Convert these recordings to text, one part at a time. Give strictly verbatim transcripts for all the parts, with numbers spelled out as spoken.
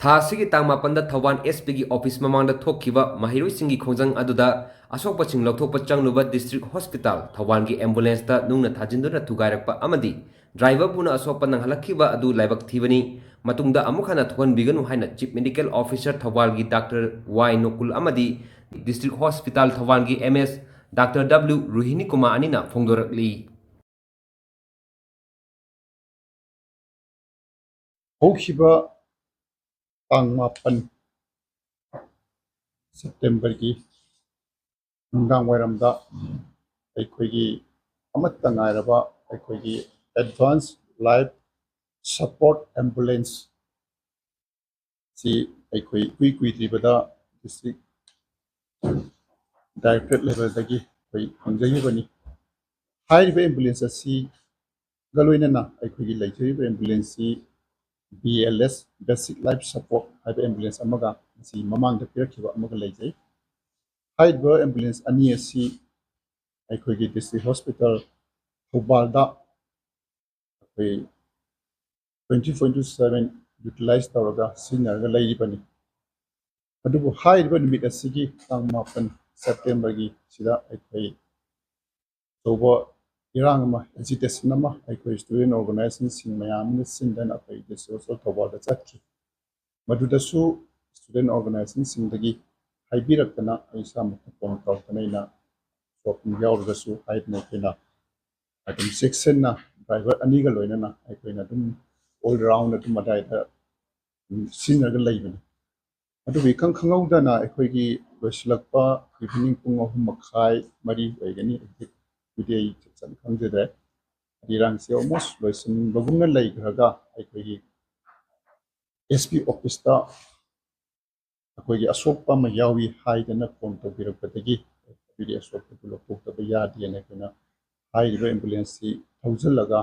ꯊꯥ ꯑꯁꯤꯒꯤ ꯇꯥꯡ ꯃꯥꯄꯟꯗ ꯊꯧꯕꯥꯜ ꯑꯦꯁ ꯄꯤꯒꯤ ꯑꯣꯐꯤꯁ ꯃꯃꯥꯡꯗ ꯊꯣꯛꯈꯤꯕ ꯃꯍꯩꯔꯣꯏꯁꯤꯡꯒꯤ ꯈꯣꯡꯖꯪ ꯑꯗꯨꯗ ꯑꯁꯣꯛꯄꯁꯤꯡ ꯂꯧꯊꯣꯛꯄ ꯆꯪꯂꯨꯕ ꯗꯤꯁꯇ꯭ꯔꯤꯛ ꯍꯣꯁꯄꯤꯇꯥꯜ ꯊꯧꯕꯥꯜꯒꯤ ꯑꯦꯝꯕꯨꯂꯦꯟꯁꯇ ꯅꯨꯡꯅ ꯊꯥꯖꯤꯟꯗꯨꯅ ꯊꯨꯒꯥꯏꯔꯛꯄ ꯑꯃꯗꯤ ꯗ꯭ꯔꯥꯏꯚꯔꯕꯨꯅ ꯑꯁꯣꯛꯄ ꯅꯪꯍꯜꯂꯛꯈꯤꯕ ꯑꯗꯨ ꯂꯥꯏꯕꯛ ꯊꯤꯕꯅꯤ꯫ ꯃꯇꯨꯡꯗ ꯑꯃꯨꯛ ꯍꯟꯅ ꯊꯣꯛꯍꯟꯕꯤꯒꯅꯨ ꯍꯥꯏꯅ ꯆꯤꯐ ꯃꯦꯗꯤꯀꯦꯜ ꯑꯣꯐꯤꯁꯔ ꯊꯧꯕꯥꯜꯒꯤ ꯗꯥꯛꯇꯔ ꯋꯥꯏ ꯅꯣꯀꯨꯜ ꯑꯃꯗꯤ ꯗꯤꯁꯇ꯭ꯔꯤꯛ ꯍꯣꯁꯄꯤꯇꯥꯜ ꯊꯧꯕꯥꯜꯒꯤ ꯑꯦꯝ ꯑꯦꯁ ꯗꯥꯛꯇꯔ ꯗꯕ꯭ꯂꯤꯎ ꯔꯣꯍꯤꯅꯤ ꯀꯨꯃꯥꯔ ꯑꯅꯤꯅ ꯐꯣꯡꯗꯣꯔꯛꯂꯤ꯫ ꯍꯧꯈꯤꯕ ꯇꯥꯡ ꯃꯥꯄꯟ ꯁꯦꯞꯇꯦꯝꯕꯔꯒꯤ ꯅꯨꯡꯗꯥꯡ ꯋꯥꯏꯔꯝꯗ ꯑꯩꯈꯣꯏꯒꯤ ꯑꯃꯠꯇ ꯉꯥꯏꯔꯕ ꯑꯩꯈꯣꯏꯒꯤ advance life support ambulance ꯁꯤ ꯑꯩꯈꯣꯏ ꯏꯀꯨꯏ ꯀꯨꯏꯗ꯭ꯔꯤꯕꯗ district directorate levelꯗꯒꯤ ꯑꯩꯈꯣꯏ ꯐꯪꯖꯈꯤꯕꯅꯤ꯫ ꯍꯥꯏꯔꯤꯕ ambulance ꯑꯁꯤꯒ ꯂꯣꯏꯅꯅ ꯑꯩꯈꯣꯏꯒꯤ ꯂꯩꯖꯔꯤꯕ ambulance ꯁꯤ B L S, basic life support ꯍꯥꯏꯕ ambulance ꯑꯃꯒ ꯃꯁꯤ ꯃꯃꯥꯡꯗ ꯄꯤꯔꯛꯈꯤꯕ ꯑꯃꯒ ꯂꯩꯖꯩ꯫ ꯍꯥꯏꯔꯤꯕ ambulance ꯑꯅꯤ ꯑꯁꯤ ꯑꯩꯈꯣꯏꯒꯤ district hospital ꯊꯧꯕꯥꯜꯗ ꯑꯩꯈꯣꯏ twenty four into seven utilize ꯇꯧꯔꯒ ꯁꯤꯖꯤꯟꯅꯔꯒ ꯂꯩꯔꯤꯕꯅꯤ꯫ ꯑꯗꯨꯕꯨ ꯍꯥꯏꯔꯤꯕ ꯅꯨꯃꯤꯠ ꯑꯁꯤꯒꯤ ꯇꯥꯡ ꯃꯥꯄꯟ ꯁꯦꯞꯇꯦꯝꯕꯔꯒꯤ ꯁꯤꯗ ꯑꯩꯈꯣꯏ ꯑꯆꯧꯕ ꯏꯔꯥꯡ ꯑꯃ, agitation ꯑꯃ ꯑꯩꯈꯣꯏ student organizationꯁꯤꯡ ꯃꯌꯥꯝ ꯑꯃꯅ ꯁꯤꯟꯗꯅ ꯑꯩꯈꯣꯏ district hospital ꯊꯧꯕꯥꯜꯗ ꯆꯠꯈꯤ꯫ ꯃꯗꯨꯗꯁꯨ student organizationꯁꯤꯡꯗꯒꯤ ꯍꯥꯏꯕꯤꯔꯛꯇꯅ ꯑꯩ ꯏꯁꯥꯃꯛꯇ phone ꯇꯧꯔꯛꯇꯅ ꯑꯩꯅ ꯁꯣꯛꯄ ꯌꯥꯎꯔꯒꯁꯨ ꯍꯥꯏꯗꯅ ꯑꯩꯈꯣꯏꯅ ꯑꯗꯨꯝ ꯆꯦꯛꯁꯤꯟꯅ driver ꯑꯅꯤꯒ ꯂꯣꯏꯅꯅ ꯑꯩꯈꯣꯏꯅ ꯑꯗꯨꯝ all round ꯑꯗꯨꯝ ꯑꯗꯥꯏꯗ ꯑꯗꯨꯝ ꯁꯤꯖꯤꯟꯅꯔꯒ ꯂꯩꯕꯅꯤ꯫ ꯑꯗꯨꯕꯨ ꯏꯈꯪ ꯈꯪꯍꯧꯗꯅ ꯑꯩꯈꯣꯏꯒꯤ ꯂꯣꯏꯁꯤꯜꯂꯛꯄ evening ꯄꯨꯡ ꯑꯍꯨꯝ ꯃꯈꯥꯏ ꯃꯔꯤ ꯑꯣꯏꯒꯅꯤ, exactꯗꯨꯗꯤ ꯑꯩ ꯆꯞ ꯆꯥꯅ ꯈꯪꯖꯗ꯭ꯔꯦ꯫ ꯏꯔꯥꯡꯁꯦ almost ꯂꯣꯏꯁꯤꯟꯕꯒꯨꯝꯅ ꯂꯩꯈ꯭ꯔꯒ ꯑꯩꯈꯣꯏꯒꯤ S P officeꯇ ꯑꯩꯈꯣꯏꯒꯤ ꯑꯁꯣꯛꯄ ꯑꯃ ꯌꯥꯎꯏ ꯍꯥꯏꯗꯅ phone ꯇꯧꯕꯤꯔꯛꯄꯗꯒꯤ ꯑꯗꯨꯗꯤ ꯑꯁꯣꯛꯄꯗꯨ ꯂꯧꯊꯣꯛꯇꯕ ꯌꯥꯗꯦꯅ ꯑꯩꯈꯣꯏꯅ ꯍꯥꯏꯔꯤꯕ ambulanceꯁꯤ ꯊꯧꯖꯤꯜꯂꯒ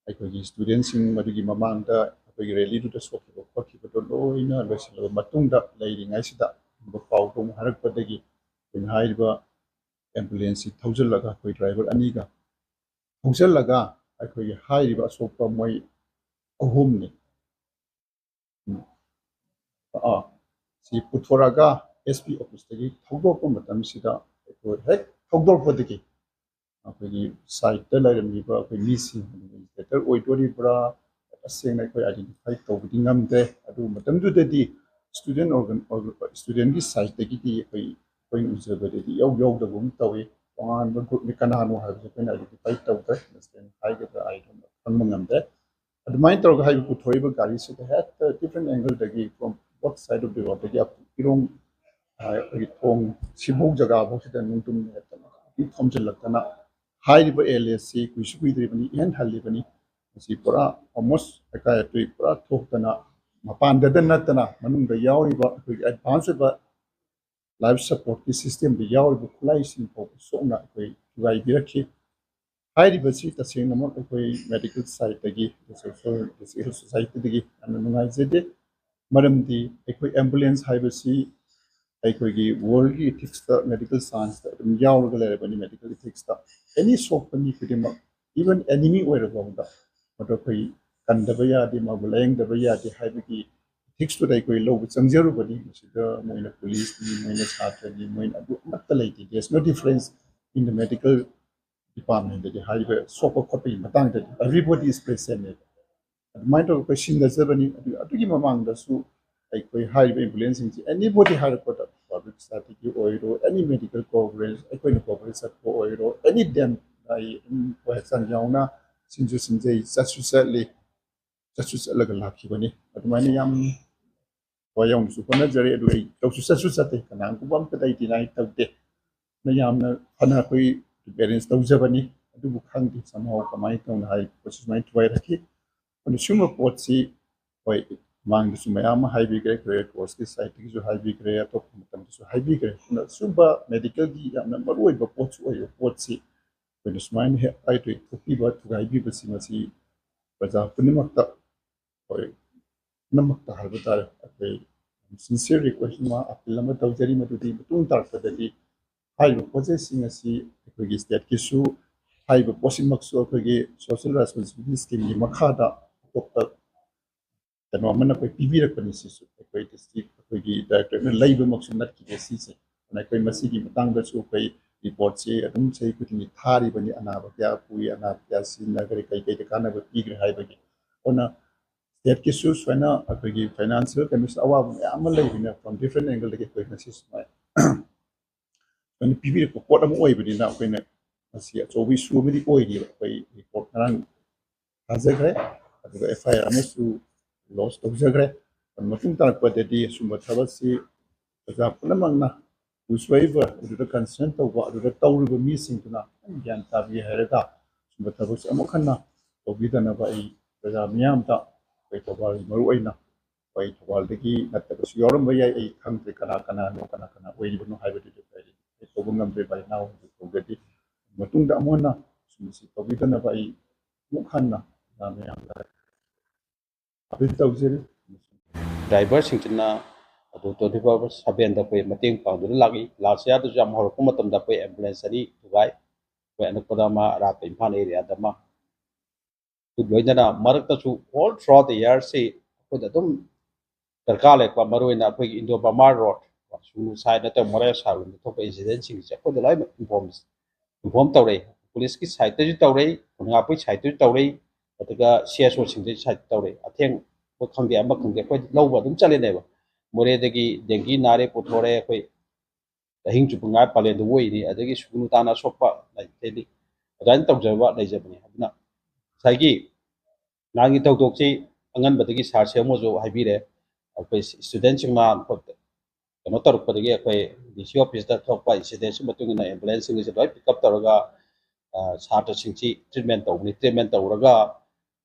ꯑꯩꯈꯣꯏꯒꯤ studentꯁꯤꯡ ꯃꯗꯨꯒꯤ ꯃꯃꯥꯡꯗ ꯑꯩꯈꯣꯏꯒꯤ rallyꯗꯨꯗ ꯁꯣꯛꯈꯤꯕ ꯈꯣꯠꯈꯤꯕꯗꯣ ꯂꯣꯏꯅ ꯂꯣꯏꯁꯤꯜꯂꯕ ꯃꯇꯨꯡꯗ ꯂꯩꯔꯤꯉꯩꯁꯤꯗ ꯄꯥꯎꯗꯨ ꯑꯃꯨꯛ ꯍꯥꯏꯔꯛꯄꯗꯒꯤ ꯑꯩꯈꯣꯏꯅ ꯍꯥꯏꯔꯤꯕ ambulanceꯁꯤ ꯊꯧꯖꯤꯜꯂꯒ ꯑꯩꯈꯣꯏ driver ꯑꯅꯤꯒ ꯊꯧꯖꯤꯜꯂꯒ ꯑꯩꯈꯣꯏꯒꯤ ꯍꯥꯏꯔꯤꯕ ꯑꯁꯣꯛꯄ ꯃꯣꯏ ꯑꯍꯨꯝꯅꯤ꯫ ꯑꯥ, ꯁꯤ ꯄꯨꯊꯣꯔꯛꯑꯒ ꯑꯦꯁ ꯄꯤ ꯑꯣꯐꯤꯁꯇꯒꯤ ꯊꯧꯗꯣꯔꯛꯄ ꯃꯇꯝꯁꯤꯗ, ꯑꯩꯈꯣꯏ ꯍꯦꯛ ꯊꯧꯗꯣꯔꯛꯄꯗꯒꯤ ꯑꯩꯈꯣꯏꯒꯤ ꯁꯥꯏꯠꯇ ꯂꯩꯔꯝꯃꯤꯕ ꯑꯩꯈꯣꯏ ꯃꯤꯁꯤꯡ, ꯑꯦꯖꯤꯇꯦꯇꯔ ꯑꯣꯏꯗꯣꯔꯤꯕ꯭ꯔꯥ, ꯇꯁꯦꯡꯅ ꯑꯩꯈꯣꯏ ꯑꯥꯏꯗꯦꯟꯇꯤꯐꯥꯏ ꯇꯧꯕꯗꯤ ꯉꯝꯗ꯭ꯔꯦ꯫ ꯑꯗꯨ ꯃꯇꯝꯗꯨꯗꯗꯤ ꯁ꯭ꯇꯨꯗꯦꯟ ꯑꯣꯔꯒꯅꯥꯏꯖꯦꯁꯟꯒꯤ ꯁꯥꯏꯠꯇꯒꯤꯗꯤ ꯑꯩꯈꯣꯏ, ꯑꯩꯈꯣꯏꯅ ꯎꯖꯕꯗꯗꯤ ꯏꯌꯥꯎ ꯌꯥꯎꯗꯕꯒꯨꯝ ꯇꯧꯏ꯫ ꯇꯣꯉꯥꯟꯕ ꯒ꯭ꯔꯨꯞꯅꯤ, ꯀꯅꯥꯅꯣ ꯍꯥꯏꯕꯁꯦ ꯑꯩꯈꯣꯏꯅ ꯑꯥꯏꯗꯦꯟꯇꯤꯐꯥꯏ ꯇꯧꯗ꯭ꯔꯦ, ꯇꯁꯦꯡꯅ ꯍꯥꯏꯒꯗ꯭ꯔꯥ ꯑꯩ ꯈꯪꯕ ꯉꯝꯗ꯭ꯔꯦ꯫ ꯑꯗꯨꯃꯥꯏꯅ ꯇꯧꯔꯒ ꯍꯥꯏꯕ ꯄꯨꯊꯣꯔꯛꯏꯕ ꯒꯥꯔꯤꯁꯤꯗ ꯍꯦꯛꯇ ꯗꯤꯐ꯭ꯔꯦꯟ ꯑꯦꯡꯒꯜꯗꯒꯤ, from both side of the roadꯇꯒꯤ, ꯏꯔꯣꯡ, ꯑꯩꯈꯣꯏꯒꯤ ꯊꯣꯡ ꯁꯤꯕꯣꯛ ꯖꯒꯥꯐꯥꯎꯁꯤꯗ ꯅꯨꯡꯗꯨꯝ ꯍꯦꯛꯇ ꯊꯣꯝꯖꯤꯜꯂꯛꯇꯅ, ꯍꯥꯏꯔꯤꯕ ꯑꯦꯜ ꯑꯦꯁꯤ ꯀꯨꯏꯁꯨ ꯀꯨꯏꯗ꯭ꯔꯤꯕꯅꯤ, ꯏꯍꯟ ꯍꯜꯂꯤꯕꯅꯤ꯫ ꯃꯁꯤ ꯄꯨꯔꯥ almost ꯑꯀꯥꯏ ꯑꯇꯣꯏ ꯄꯨꯔꯥ ꯊꯣꯛꯇꯅ, ꯃꯄꯥꯟꯗꯗ ꯅꯠꯇꯅ ꯃꯅꯨꯡꯗ ꯌꯥꯎꯔꯤꯕ ꯑꯩꯈꯣꯏꯒꯤ ꯑꯦꯗꯚꯥꯟꯁ ꯑꯣꯏꯕ ꯂꯥꯏꯐ ꯁꯄꯣꯔꯠꯀꯤ ꯁꯤꯁꯇꯦꯝꯗ ꯌꯥꯎꯔꯤꯕ ꯈꯨꯠꯂꯥꯏꯁꯤꯡ ꯐꯥꯎꯕ ꯁꯣꯛꯅ ꯑꯩꯈꯣꯏ ꯊꯨꯒꯥꯏꯕꯤꯔꯛꯈꯤ꯫ ꯍꯥꯏꯔꯤꯕꯁꯤ ꯇꯁꯦꯡꯅꯃꯛ ꯑꯩꯈꯣꯏ ꯃꯦꯗꯤꯀꯦꯜ ꯁꯥꯏꯠꯇꯒꯤ, ꯁꯣꯁꯤꯌꯦꯜ ꯁꯥꯏꯠꯇꯒꯤ ꯌꯥꯝꯅ ꯅꯨꯡꯉꯥꯏꯖꯗꯦ꯫ ꯃꯔꯝꯗꯤ ꯑꯩꯈꯣꯏ ꯑꯦꯝꯕꯨꯂꯦꯟꯁ ꯍꯥꯏꯕꯁꯤ ꯑꯩꯈꯣꯏꯒꯤ ꯋꯥꯔꯜꯒꯤ ꯏꯊꯤꯛꯁꯇ, ꯃꯦꯗꯤꯀꯦꯜ ꯁꯥꯏꯟꯁꯇ ꯑꯗꯨꯝ ꯌꯥꯎꯔꯒ ꯂꯩꯔꯕꯅꯤ꯫ ꯃꯦꯗꯤꯀꯦꯜ ꯏꯊꯤꯛꯁꯇ ꯑꯦꯅꯤ ꯁꯣꯛꯄ ꯃꯤ ꯈꯨꯗꯤꯡꯃꯛ, ꯏꯚꯟ ꯑꯦꯅꯤꯃꯤ ꯑꯣꯏꯔꯐꯥꯎꯗ, ꯃꯗꯨ ꯑꯩꯈꯣꯏ ꯀꯟꯗꯕ ꯌꯥꯗꯦ, ꯃꯥꯕꯨ ꯂꯥꯌꯦꯡꯗꯕ ꯌꯥꯗꯦ ꯍꯥꯏꯕꯒꯤ ꯏꯊꯤꯛꯁꯇꯨꯗ ꯑꯩꯈꯣꯏ ꯂꯧꯕ ꯆꯪꯖꯔꯨꯕꯅꯤ꯫ ꯃꯁꯤꯗ ꯃꯣꯏꯅ ꯄꯨꯂꯤꯁꯅꯤ, ꯃꯣꯏꯅ ꯁꯥꯇ꯭ꯔꯅꯤ, ꯃꯣꯏꯅ ꯑꯗꯨ ꯑꯃꯠꯇ ꯂꯩꯇꯦ꯫ There's no difference in the medical departmentꯇꯗꯤ, ꯍꯥꯏꯔꯤꯕ ꯁꯣꯛꯄ ꯈꯣꯠꯄꯒꯤ ꯃꯇꯥꯡꯗꯗꯤ everybody is presentꯅꯦꯕ꯫ ꯑꯗꯨꯃꯥꯏꯅ ꯇꯧꯔꯒ ꯑꯩꯈꯣꯏ ꯁꯤꯟꯅꯖꯕꯅꯤ꯫ ꯑꯗꯨ, ꯑꯗꯨꯒꯤ ꯃꯃꯥꯡꯗꯁꯨ ꯑꯩꯈꯣꯏ ꯍꯥꯏꯔꯤꯕ ꯑꯦꯝꯕꯨꯂꯦꯟꯁꯁꯤꯡꯁꯤ anybody ꯍꯥꯏꯔꯛꯄꯗ, ꯄꯕ꯭ꯂꯤꯛ ꯁꯣꯁꯥꯏꯇꯤꯒꯤ ꯑꯣꯏꯔꯣ, ꯑꯦꯅꯤ ꯃꯦꯗꯤꯀꯦꯜ ꯀꯣꯑꯣꯄꯔꯦꯁꯟ, ꯑꯩꯈꯣꯏꯅ ꯀꯣꯑꯣꯄꯔꯦꯠ ꯆꯠꯄ ꯑꯣꯏꯔꯣ, ꯑꯦꯅꯤ ꯗꯦꯝ, ꯑꯩ ꯑꯗꯨꯝ ꯑꯩꯈꯣꯏ ꯍꯛꯆꯥꯡ ꯌꯥꯎꯅ ꯁꯤꯟꯁꯨ ꯁꯤꯟꯖꯩ, ꯆꯠꯁꯨ ꯆꯠꯂꯤ, ꯆꯠꯁꯨ ꯆꯠꯂꯒ ꯂꯥꯛꯈꯤꯕꯅꯤ꯫ ꯑꯗꯨꯃꯥꯏꯅ ꯌꯥꯝ ꯊꯋꯥꯏ ꯌꯥꯎꯅꯁꯨ ꯍꯣꯠꯅꯖꯔꯦ꯫ ꯑꯗꯨ ꯑꯩ ꯇꯧꯁꯨ ꯆꯠꯁꯨ ꯆꯠꯇꯦ, ꯀꯅꯥꯒꯨꯝꯕ ꯑꯝꯇꯗ ꯑꯩ deny ꯇꯧꯗꯦ꯫ ꯅ ꯌꯥꯝꯅ ꯐꯅ ꯑꯩꯈꯣꯏ ꯑꯦꯔꯦꯟꯖ ꯇꯧꯖꯕꯅꯤ꯫ ꯑꯗꯨꯕꯨ ꯈꯪꯗꯦ, somehow ꯀꯃꯥꯏꯅ ꯇꯧꯅ ꯍꯥꯏ ꯄꯣꯠꯁꯤ ꯁꯨꯃꯥꯏꯅ ꯊꯨꯒꯥꯏꯔꯛꯈꯤ꯫ ꯑꯗꯨ ꯁꯤꯒꯨꯝꯕ ꯄꯣꯠꯁꯤ ꯍꯣꯏ, ꯃꯃꯥꯡꯗꯁꯨ ꯃꯌꯥꯝ ꯑꯃ ꯍꯥꯏꯕꯤꯈ꯭ꯔꯦ, ꯑꯩꯈꯣꯏ ꯔꯦꯗ ꯀ꯭ꯔꯣꯁꯀꯤ ꯁꯥꯏꯠꯇꯒꯤꯁꯨ ꯍꯥꯏꯕꯤꯈ꯭ꯔꯦ, ꯑꯇꯣꯞꯄ ꯃꯇꯝꯗꯁꯨ ꯍꯥꯏꯕꯤꯈ꯭ꯔꯦ꯫ ꯑꯗꯨꯅ ꯁꯤꯒꯨꯝꯕ ꯃꯦꯗꯤꯀꯦꯜꯒꯤ ꯌꯥꯝꯅ ꯃꯔꯨꯑꯣꯏꯕ ꯄꯣꯠꯁꯨ ꯑꯣꯏꯕ ꯄꯣꯠꯁꯤ ꯑꯩꯈꯣꯏꯅ ꯁꯨꯃꯥꯏꯅ ꯍꯦꯛ ꯍꯥꯏꯗꯣꯏ ꯊꯣꯛꯄꯤꯕ, ꯊꯨꯒꯥꯏꯕꯤꯕꯁꯤ, ꯃꯁꯤ ꯄ꯭ꯔꯖꯥ ꯄꯨꯝꯅꯃꯛꯇ, ꯍꯣꯏ, ꯄꯨꯝꯅꯃꯛꯇ ꯍꯥꯏꯕ ꯇꯥꯔꯦ, ꯑꯩꯈꯣꯏ ꯁꯤꯟꯁꯤꯌꯔ ꯔꯤꯀ꯭ꯋꯦꯁ ꯑꯃ, ꯑꯄꯤꯜ ꯑꯃ ꯇꯧꯖꯔꯤ꯫ ꯃꯗꯨꯗꯤ ꯃꯇꯨꯡ ꯇꯥꯔꯛꯄꯗꯗꯤ ꯍꯥꯏꯔꯤꯕ ꯄꯣꯠ ꯆꯩꯁꯤꯡ ꯑꯁꯤ ꯑꯩꯈꯣꯏꯒꯤ ꯁ꯭ꯇꯦꯠꯀꯤꯁꯨ, ꯍꯥꯏꯔꯤꯕ ꯄꯣꯠꯁꯤꯃꯛꯁꯨ ꯑꯩꯈꯣꯏꯒꯤ ꯁꯣꯁꯤꯌꯦꯜ ꯔꯦꯁꯄꯣꯟꯁꯤꯕꯤꯂꯤꯇꯤ ꯁ꯭ꯀꯤꯝꯒꯤ ꯃꯈꯥꯗ ꯑꯇꯣꯞꯄ ꯀꯩꯅꯣ ꯑꯃꯅ ꯑꯩꯈꯣꯏ ꯄꯤꯕꯤꯔꯛꯄꯅꯤ꯫ ꯁꯤꯁꯨ ꯑꯩꯈꯣꯏ ꯗꯤꯁꯇ꯭ꯔꯤꯛ ꯑꯩꯈꯣꯏꯒꯤ ꯗꯥꯏꯔꯦꯛꯇꯔꯦꯠꯅ ꯂꯩꯕꯃꯛꯁꯨ ꯅꯠꯈꯤꯗꯦ ꯁꯤꯁꯦ꯫ ꯑꯗꯨꯅ ꯑꯩꯈꯣꯏ ꯃꯁꯤꯒꯤ ꯃꯇꯥꯡꯗꯁꯨ ꯑꯩꯈꯣꯏ ꯔꯤꯄꯣꯔꯠꯁꯦ ꯑꯗꯨꯝ ꯆꯍꯤ ꯈꯨꯗꯤꯡꯒꯤ ꯊꯥꯔꯤꯕꯅꯤ, ꯑꯅꯥꯕ ꯀꯌꯥ ꯄꯨꯏ, ꯑꯅꯥꯕ ꯀꯌꯥ ꯁꯤꯖꯤꯟꯅꯈ꯭ꯔꯦ, ꯀꯩ ꯀꯩꯗ ꯀꯥꯟꯅꯕ ꯄꯤꯈ꯭ꯔꯦ ꯍꯥꯏꯕꯒꯤ꯫ ꯑꯗꯨꯅ ꯁ꯭ꯇꯦꯠꯀꯤꯁꯨ ꯁꯨꯃꯥꯏꯅ ꯑꯩꯈꯣꯏꯒꯤ ꯐꯥꯏꯅꯥꯟꯁꯤꯌꯦꯜ ꯀꯩꯅꯣꯁꯤꯗ ꯑꯋꯥꯕ ꯃꯌꯥꯝ ꯑꯃ ꯂꯩꯕꯅꯤꯅ from different angle ꯗꯒꯤ ꯑꯩꯈꯣꯏ ꯉꯁꯤ ꯁꯨꯃꯥꯏꯅ ꯑꯩꯈꯣꯏꯅ ꯄꯤꯕꯤꯔꯛꯄ ꯄꯣꯠ ꯑꯃ ꯑꯣꯏꯕꯅꯤꯅ ꯑꯩꯈꯣꯏꯅ ꯃꯁꯤ ꯑꯆꯧꯕ ꯏꯁꯨ ꯑꯃꯗꯤ ꯑꯣꯏꯔꯤꯕ꯫ ꯑꯩꯈꯣꯏ ꯔꯤꯄꯣꯔꯠ ꯉꯔꯥꯡ ꯊꯥꯖꯈ꯭ꯔꯦ, ꯑꯗꯨꯒ ꯑꯦꯐ ꯑꯥꯏ ꯑꯥꯔ ꯑꯃꯁꯨ ꯂꯣꯟꯁ ꯇꯧꯖꯈ꯭ꯔꯦ꯫ ꯑꯗꯨ ꯃꯇꯨꯡ ꯇꯥꯔꯛꯄꯗꯗꯤ ꯑꯁꯨꯝꯕ ꯊꯕꯛꯁꯤ ꯄ꯭ꯔꯖꯥ ꯄꯨꯝꯅꯃꯛꯅ whosoever ꯑꯗꯨꯗ ꯀꯟꯁꯔꯟ ꯇꯧꯕ, ꯑꯗꯨꯗ ꯇꯧꯔꯤꯕ ꯃꯤꯁꯤꯡꯗꯨꯅ ꯒ꯭ꯌꯥꯟ ꯇꯥꯕꯤ ꯍꯥꯏꯔꯒ ꯑꯁꯨꯝꯕ ꯊꯕꯛꯁꯤ ꯑꯃꯨꯛ ꯍꯟꯅ ꯇꯧꯕꯤꯗꯅꯕ ꯑꯩ ꯄ꯭ꯔꯖꯥ ꯃꯤꯌꯥꯝꯗ, ꯑꯩꯈꯣꯏ ꯊꯧꯕꯥꯜ ꯃꯔꯨꯑꯣꯏꯅ ꯑꯩꯈꯣꯏ ꯊꯧꯕꯥꯜꯗꯒꯤ ꯅꯠꯇꯕꯁꯨ ꯌꯥꯎꯔꯝꯕ ꯌꯥꯏ, ꯑꯩ ꯈꯪꯗ꯭ꯔꯦ ꯀꯅꯥ ꯀꯅꯥꯅꯣ, ꯀꯅꯥ ꯀꯅꯥ ꯑꯣꯏꯔꯤꯕꯅꯣ ꯍꯥꯏꯕꯗꯨꯗꯤ ꯑꯩ ꯇꯧꯕ ꯉꯝꯗ꯭ꯔꯦ꯫ ꯚꯥꯏ ꯏꯅꯥꯎ ꯍꯧꯖꯤꯛ ꯐꯥꯎꯗꯗꯤ ꯃꯇꯨꯡꯗ ꯑꯃꯨꯛ ꯍꯟꯅ ꯁꯨꯝꯕꯁꯤ ꯇꯧꯕꯤꯗꯅꯕ ꯑꯩ ꯑꯃꯨꯛ ꯍꯟꯅ ꯃꯌꯥꯝꯗ ꯑꯄꯤꯜ ꯇꯧꯖꯔꯤ꯫ ꯗ꯭ꯔꯥꯏꯚꯔꯁꯤꯡꯁꯤꯅ ꯑꯗꯨ twenty four seven ꯗ ꯑꯩꯈꯣꯏ ꯃꯇꯦꯡ ꯄꯥꯡꯗꯨꯅ ꯂꯥꯛꯏ꯫ ꯂꯥꯁ ꯏꯌꯥꯔꯗꯁꯨ ꯌꯥꯝ ꯍꯧꯔꯛꯄ ꯃꯇꯝꯗ ꯑꯩꯈꯣꯏ ꯑꯦꯝꯕꯨꯂꯦꯟꯁ ꯑꯅꯤ ꯊꯨꯒꯥꯏ, ꯑꯩꯈꯣꯏ ꯑꯅꯛꯄꯗ ꯑꯃ, ꯑꯔꯥꯞꯄ ꯏꯝꯐꯥꯜ ꯑꯦꯔꯤꯌꯥꯗ ꯑꯃ꯫ ꯑꯗꯨ ꯂꯣꯏꯅꯅ ꯃꯔꯛꯇꯁꯨ all throughout the year ꯁꯤ ꯑꯩꯈꯣꯏꯗ ꯑꯗꯨꯝ ꯗꯔꯀꯥꯔ ꯂꯩꯔꯛꯄ, ꯃꯔꯨꯑꯣꯏꯅ ꯑꯩꯈꯣꯏꯒꯤ ꯏꯟꯗꯣ ꯕꯔꯃꯥ ꯔꯣꯗ, ꯁꯨꯒꯅꯨ ꯁꯥꯏꯗ ꯅꯠꯇ꯭ꯔꯒ ꯃꯣꯔꯦ ꯁꯥꯏꯔꯣꯝꯗ ꯊꯣꯛꯄ ꯏꯟꯁꯤꯗꯦꯟꯁꯤꯡꯁꯦ ꯑꯩꯈꯣꯏꯗ ꯂꯣꯏꯅ ꯏꯟꯐꯣꯔꯝ ꯏꯟꯐꯣꯔꯝ ꯇꯧꯔꯛꯏ꯫ ꯄꯨꯂꯤꯁꯀꯤ ꯁꯥꯏꯠꯇꯁꯨ ꯇꯧꯔꯛꯏ, ꯈꯨꯟꯉꯥꯛꯄꯒꯤ ꯁꯥꯏꯠꯇꯁꯨ ꯇꯧꯔꯛꯏ, ꯑꯗꯨꯒ ꯁꯤ ꯑꯦꯁ ꯑꯣꯁꯤꯡꯗꯒꯤ ꯁꯥꯏꯠꯇ ꯇꯧꯔꯛꯏ꯫ ꯑꯊꯦꯡꯕ ꯈꯪꯗꯦ, ꯑꯃ ꯈꯪꯗꯦ, ꯑꯩꯈꯣꯏ ꯂꯧꯕ ꯑꯗꯨꯝ ꯆꯠꯂꯤꯅꯦꯕ꯫ ꯃꯣꯔꯦꯗꯒꯤ ꯗꯦꯡꯒꯤ ꯅꯥꯔꯦ ꯄꯨꯊꯣꯔꯛꯑꯦ, ꯑꯩꯈꯣꯏ ꯑꯍꯤꯡ ꯆꯨꯞꯄ ꯉꯥꯏ ꯄꯥꯂꯦꯟꯗ ꯑꯣꯏꯔꯤ, ꯑꯗꯒꯤ ꯁꯨꯒꯅꯨ ꯇꯥꯅ ꯑꯁꯣꯛꯄ ꯂꯩ, ꯑꯗꯨꯃꯥꯏꯅ ꯇꯧꯖꯕ ꯂꯩꯖꯕꯅꯤ꯫ ꯑꯗꯨꯅ ꯉꯁꯥꯏꯒꯤ ꯉꯔꯥꯡꯒꯤ ꯊꯧꯗꯣꯛꯁꯤ ꯑꯉꯟꯕꯗꯒꯤ ꯁꯥꯔ ꯁꯦꯝꯃꯣꯁꯨ ꯍꯥꯏꯕꯤꯔꯦ, ꯑꯩꯈꯣꯏ ꯁ꯭ꯇꯨꯗꯦꯟꯁꯤꯡꯅ ꯀꯩꯅꯣ ꯇꯧꯔꯛꯄꯗꯒꯤ ꯑꯩꯈꯣꯏ ꯗꯤ ꯁꯤ ꯑꯣꯐꯤꯁꯇ ꯊꯣꯛꯄ ꯏꯟꯁꯤꯗꯦꯟꯁꯤ ꯃꯇꯨꯡ ꯏꯟꯅ ꯑꯦꯝꯕꯨꯂꯦꯟꯁꯁꯤꯡꯒꯤꯁꯤ ꯂꯣꯏ ꯄꯤꯛ ꯑꯞ ꯇꯧꯔꯒ, ꯑ, ꯁꯥꯇ꯭ꯔꯁꯤꯡꯁꯤ ꯇ꯭ꯔꯤꯠꯃꯦꯟ ꯇꯧꯕꯅꯤ꯫ ꯇ꯭ꯔꯤꯠꯃꯦꯟ ꯇꯧꯔꯒ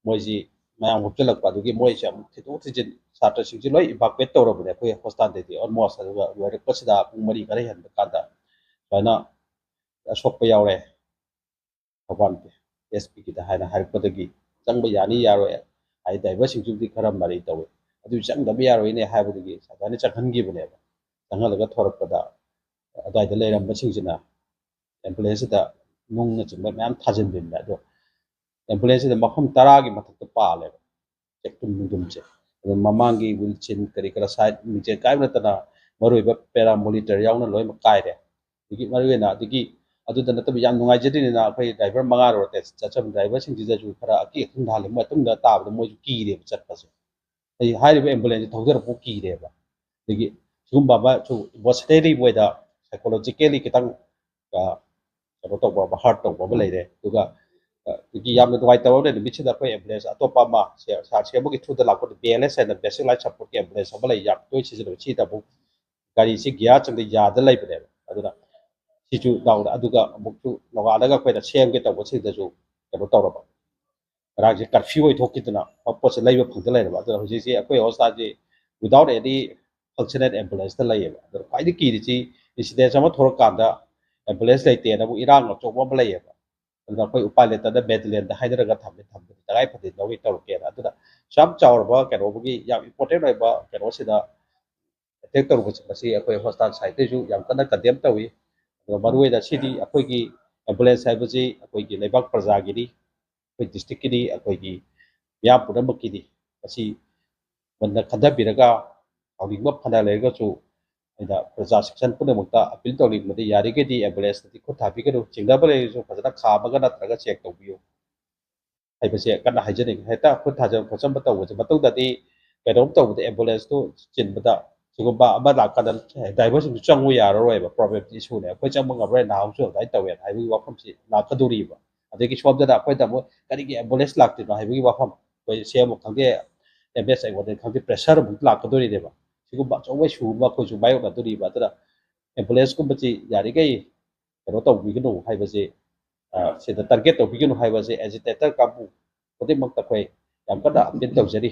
ꯃꯣꯏꯁꯤ ꯃꯌꯥꯝ ꯍꯨꯞꯆꯤꯜꯂꯛꯄ, ꯑꯗꯨꯒꯤ ꯃꯣꯏꯁꯦ ꯑꯃꯨꯛ ꯊꯤꯟꯗꯣꯛ ꯊꯤꯟꯖꯤꯟ, ꯁꯥꯇ꯭ꯔꯁꯤꯡꯁꯤ ꯂꯣꯏ ꯏꯚꯥꯀꯨꯋꯦꯠ ꯇꯧꯔꯕꯅꯦ ꯑꯩꯈꯣꯏ ꯍꯣꯁꯄꯤꯇꯥꯜꯗꯒꯤ ꯑꯣꯜꯃꯣꯁ꯫ ꯑꯗꯨꯒ ꯂꯣꯏꯔꯛꯄꯁꯤꯗ ꯄꯨꯡ ꯃꯔꯤ ꯈꯔ ꯍꯦꯟꯕ ꯀꯥꯟꯗ ꯁꯨꯃꯥꯏꯅ ꯑꯁꯣꯛꯄ ꯌꯥꯎꯔꯦ ꯊꯧꯕꯥꯜ ꯑꯦꯁ ꯄꯤꯒꯤꯗ ꯍꯥꯏꯅ ꯍꯥꯏꯔꯛꯄꯗꯒꯤ ꯆꯪꯕ ꯌꯥꯅꯤ ꯌꯥꯔꯣꯏ ꯍꯥꯏ, ꯗ꯭ꯔꯥꯏꯚꯔꯁꯤꯡꯁꯤꯕꯨꯗꯤ ꯈꯔ ꯃꯔꯩ ꯇꯧꯏ, ꯑꯗꯨ ꯆꯪꯗꯕ ꯌꯥꯔꯣꯏꯅꯦ ꯍꯥꯏꯕꯗꯒꯤ ꯑꯗꯨꯃꯥꯏꯅ ꯆꯪꯍꯟꯈꯤꯕꯅꯦꯕ꯫ ꯆꯪꯍꯜꯂꯒ ꯊꯣꯔꯛꯄꯗ ꯑꯗꯨꯋꯥꯏꯗ ꯂꯩꯔꯝꯕꯁꯤꯡꯁꯤꯅ ꯑꯦꯝꯕꯨꯂꯦꯟꯁꯁꯤꯗ ꯅꯨꯡꯅꯆꯤꯡꯕ ꯃꯌꯥꯝ ꯊꯥꯖꯤꯟꯕꯤꯕꯅꯦ꯫ ꯑꯗꯣ ꯑꯦꯝꯕꯨꯂꯦꯟꯁꯁꯤꯗ ꯃꯐꯝ ꯇꯔꯥꯒꯤ ꯃꯊꯛꯇ ꯄꯥꯜꯂꯦꯕ ꯆꯦꯛꯇꯨꯝ ꯅꯨꯡꯗꯨꯝꯁꯦ꯫ ꯑꯗꯨ ꯃꯃꯥꯡꯒꯤ ꯋꯤꯜ ꯆꯦꯟ ꯀꯔꯤ ꯀꯔꯥ ꯁꯥꯏꯠ ꯃꯤꯡꯖꯦꯜ ꯀꯥꯏꯕ ꯅꯠꯇꯅ ꯃꯔꯨꯑꯣꯏꯕ ꯄꯦꯔꯥ ꯃꯣꯅꯤꯇꯔ ꯌꯥꯎꯅ ꯂꯣꯏꯅꯃꯛ ꯀꯥꯏꯔꯦ꯫ ꯑꯗꯒꯤ ꯃꯔꯨꯑꯣꯏꯅ ꯑꯗꯒꯤ ꯑꯗꯨꯗ ꯅꯠꯇꯕ ꯌꯥꯝ ꯅꯨꯡꯉꯥꯏꯖꯗ꯭ꯔꯤꯅꯤꯅ ꯑꯩꯈꯣꯏ ꯗ꯭ꯔꯥꯏꯚꯔ ꯃꯉꯥ ꯔꯣꯇꯦꯠ ꯆꯠꯆꯕ ꯗ꯭ꯔꯥꯏꯚꯔꯁꯤꯡꯁꯤꯗꯁꯨ ꯈꯔ ꯑꯀꯤ ꯑꯈꯪ ꯊꯥꯍꯜꯂꯦ꯫ ꯃꯇꯨꯡꯗ ꯇꯥꯕꯗ ꯃꯣꯏꯁꯨ ꯀꯤꯔꯦꯕ ꯆꯠꯄꯁꯦ꯫ ꯑꯩ ꯍꯥꯏꯔꯤꯕ ꯑꯦꯝꯕꯨꯂꯦꯟꯁꯁꯦ ꯊꯧꯖꯔꯛꯄ ꯀꯤꯔꯦꯕ꯫ ꯑꯗꯒꯤ ꯁꯤꯒꯨꯝꯕ ꯑꯃꯁꯨ ꯏꯃꯣꯁꯅꯦꯂꯤ ꯃꯣꯏꯗ ꯁꯥꯏꯀꯣꯂꯣꯖꯤꯀꯦꯂꯤ ꯈꯤꯇꯪ ꯀꯩꯅꯣ ꯇꯧꯕ ꯑꯃ, ꯍꯔꯠ ꯇꯧꯕ ꯑꯃ ꯂꯩꯔꯦ꯫ ꯑꯗꯨꯒ ꯑꯗꯒꯤ ꯌꯥꯝꯅ ꯅꯨꯡꯉꯥꯏꯇꯕ ꯑꯃꯅ ꯅꯨꯃꯤꯠꯁꯤꯗ ꯑꯩꯈꯣꯏ ꯑꯦꯝꯕꯨꯂꯦꯟꯁ ꯑꯇꯣꯞꯄ ꯑꯃ ꯁꯤ ꯑꯥꯔ ꯁꯤ ꯑꯦꯝꯒꯤ ꯊ꯭ꯔꯨꯗ ꯂꯥꯛꯄꯗ ꯕꯤ ꯑꯦꯜ ꯑꯦꯁ ꯍꯥꯏꯅ ꯕꯦꯁꯤꯛ ꯂꯥꯏꯐ ꯁꯄꯣꯔꯠꯀꯤ ꯑꯦꯝꯕꯨꯂꯦꯟꯁ ꯑꯃ ꯂꯩ, ꯌꯥꯝ ꯇꯣꯏꯅ ꯁꯤꯖꯤꯟꯅꯕ꯫ ꯁꯤꯗ ꯑꯃꯨꯛ ꯒꯥꯔꯤꯁꯤ ꯒꯤꯌꯥꯔ ꯆꯪꯗ ꯌꯥꯗ ꯂꯩꯕꯅꯦꯕ꯫ ꯑꯗꯨꯅ ꯁꯤꯁꯨ ꯗꯥꯎꯟ꯫ ꯑꯗꯨꯒ ꯑꯃꯨꯛꯁꯨ ꯅꯣꯡꯉꯥꯜꯂꯒ ꯑꯩꯈꯣꯏꯅ ꯁꯦꯝꯒꯦ ꯇꯧꯕꯁꯤꯡꯗꯁꯨ ꯀꯩꯅꯣ ꯇꯧꯔꯕ, ꯉꯔꯥꯡꯁꯦ ꯀꯔꯐ꯭ꯌꯨ ꯑꯣꯏꯊꯣꯛꯈꯤꯗꯅ ꯄꯣꯠꯁꯦ ꯂꯩꯕ ꯐꯪꯗ ꯂꯩꯔꯕ꯫ ꯑꯗꯨꯅ ꯍꯧꯖꯤꯛꯁꯦ ꯑꯩꯈꯣꯏ ꯍꯣꯁꯄꯤꯇꯥꯜꯁꯦ without any functional ambulance ꯂꯩꯌꯦꯕ꯫ ꯑꯗꯨꯅ ꯈ꯭ꯋꯥꯏꯗꯒꯤ ꯀꯤꯔꯤꯁꯤ ꯏꯟꯁꯤꯗꯦꯟꯁ ꯑꯃ ꯊꯣꯛꯂꯛꯀꯥꯟꯗ ꯑꯦꯝꯕꯨꯂꯦꯟꯁ ꯂꯩꯇꯦꯅ ꯑꯃꯨꯛ ꯏꯔꯥꯡ ꯑꯆꯧꯕ ꯑꯃ ꯂꯩꯌꯦꯕ꯫ ꯑꯗꯨꯅ ꯑꯩꯈꯣꯏ ꯎꯄꯥꯏ ꯂꯩꯇꯗꯅ ꯃꯦꯗꯂꯦꯟꯗ ꯍꯥꯏꯅꯔꯒ ꯊꯝꯃꯦ, ꯊꯝꯕꯗꯤ ꯇꯉꯥꯏ ꯐꯗꯦ ꯂꯧꯒꯦ ꯇꯧꯔꯛꯀꯦꯅ꯫ ꯑꯗꯨꯅ ꯁꯨꯛ ꯌꯥꯝ ꯆꯥꯎꯔꯕ ꯀꯩꯅꯣꯒꯤ ꯌꯥꯝ ꯏꯝꯄꯣꯔꯇꯦꯟ ꯑꯣꯏꯕ ꯀꯩꯅꯣꯁꯤꯗ ꯑꯦꯇꯦꯛ ꯇꯧꯔꯨꯕꯁꯦ ꯃꯁꯤ ꯑꯩꯈꯣꯏ ꯍꯣꯁꯄꯤꯇꯥꯜ ꯁꯥꯏꯠꯇꯩꯁꯨ ꯌꯥꯝ ꯀꯟꯅ ꯀꯟꯗꯦꯝ ꯇꯧꯏ꯫ ꯑꯗꯨꯒ ꯃꯔꯨꯑꯣꯏꯅ ꯁꯤꯗꯤ ꯑꯩꯈꯣꯏꯒꯤ ꯑꯦꯝꯕꯨꯂꯦꯟꯁ ꯍꯥꯏꯕꯁꯤ ꯑꯩꯈꯣꯏꯒꯤ ꯂꯩꯕꯥꯛ ꯄ꯭ꯔꯖꯥꯒꯤꯅꯤ, ꯑꯩꯈꯣꯏ ꯗꯤꯁꯇ꯭ꯔꯤꯛꯀꯤꯅꯤ, ꯑꯩꯈꯣꯏꯒꯤ ꯃꯤꯌꯥꯝ ꯄꯨꯝꯅꯃꯛꯀꯤꯅꯤ꯫ ꯃꯁꯤ ꯃꯨꯟꯅ ꯈꯟꯊꯕꯤꯔꯒ ꯁꯥꯎꯅꯤꯡꯕ ꯐꯅ ꯂꯩꯔꯒꯁꯨ ꯑꯩꯅ ꯄ꯭ꯔꯖꯥ ꯁꯦꯛꯁꯟ ꯄꯨꯝꯅꯃꯛꯇ ꯑꯄꯤꯜ ꯇꯧꯅꯤꯡꯕꯗꯤ ꯌꯥꯔꯤꯈꯩꯗꯤ ꯑꯦꯝꯕꯨꯂꯦꯟꯁꯇꯗꯤ ꯈꯨꯠ ꯊꯥꯕꯤꯒꯅꯨ, ꯆꯤꯡꯅꯕ ꯂꯩꯔꯁꯨ ꯐꯖꯅ ꯈꯥꯝꯃꯒ ꯅꯠꯇ꯭ꯔꯒ ꯆꯦꯛ ꯇꯧꯕꯤꯌꯨ ꯍꯥꯏꯕꯁꯦ ꯀꯟꯅ ꯍꯥꯏꯖꯅꯤꯡꯉꯤ꯫ ꯍꯦꯛꯇ ꯈꯨꯠ ꯊꯥꯖꯟ ꯈꯣꯠꯆꯟꯕ ꯇꯧꯕꯁꯦ ꯃꯇꯨꯡꯗꯗꯤ ꯀꯩꯅꯣꯝ ꯇꯧꯕꯗ ꯑꯦꯝꯕꯨꯂꯦꯟꯁꯇꯨ ꯆꯤꯟꯕꯗ ꯁꯤꯒꯨꯝꯕ ꯑꯃ ꯂꯥꯛꯀꯥꯟꯗ ꯗ꯭ꯔꯥꯏꯚꯔꯁꯤꯡꯁꯨ ꯆꯪꯉꯨ ꯌꯥꯔꯔꯣꯏꯕ, ꯄ꯭ꯔꯣꯕ꯭ꯂꯦꯝꯁꯤ ꯏꯁꯨꯅꯦ꯫ ꯑꯩꯈꯣꯏ ꯆꯪꯕ ꯉꯝꯃꯔꯣꯏ, ꯅꯍꯥꯟꯃꯨꯛꯁꯨ ꯑꯗꯨꯃꯥꯏꯅ ꯇꯧꯋꯦꯅ ꯍꯥꯏꯕꯒꯤ ꯋꯥꯐꯝꯁꯤ ꯂꯥꯛꯀꯗꯣꯔꯤꯕ꯫ ꯑꯗꯒꯤ ꯁꯣꯝꯗꯅ ꯑꯩꯈꯣꯏꯗ ꯑꯃꯨꯛ ꯀꯔꯤꯒꯤ ꯑꯦꯝꯕꯨꯂꯦꯟꯁ ꯂꯥꯛꯇ꯭ꯔꯤꯅꯣ ꯍꯥꯏꯕꯒꯤ ꯋꯥꯐꯝ ꯑꯩꯈꯣꯏ ꯁꯤ ꯑꯦꯝ ꯑꯣ ꯈꯪꯗꯦ, ꯑꯦꯝ ꯑꯦꯁ ꯑꯩꯉꯣꯟꯗ ꯈꯪꯗꯦ, ꯄ꯭ꯔꯦꯁꯔ ꯑꯃꯨꯛ ꯂꯥꯛꯀꯗꯣꯔꯤꯅꯦꯕ꯫ ꯁꯤꯒꯨꯝꯕ ꯑꯆꯧꯕ ꯏꯁꯨ ꯑꯃ ꯑꯩꯈꯣꯏꯁꯨ ꯃꯥꯌꯣꯛꯅꯗꯣꯔꯤꯕ꯫ ꯑꯗꯨꯅ ꯑꯦꯝꯕꯨꯂꯦꯟꯁꯀꯨꯝꯕꯁꯤ ꯌꯥꯔꯤꯈꯩ ꯀꯩꯅꯣ ꯇꯧꯕꯤꯒꯅꯨ ꯍꯥꯏꯕꯁꯦ, ꯑ, ꯁꯤꯗ ꯇꯥꯔꯒꯦꯠ ꯇꯧꯕꯤꯒꯅꯨ ꯍꯥꯏꯕꯁꯦ ꯑꯦꯖꯤꯇꯦꯇꯔ ꯀꯥꯡꯕꯨ ꯈꯨꯗꯤꯡꯃꯛꯇ ꯑꯩꯈꯣꯏ ꯌꯥꯝ ꯀꯟꯅ ꯑꯄꯤꯜ ꯇꯧꯖꯔꯤ꯫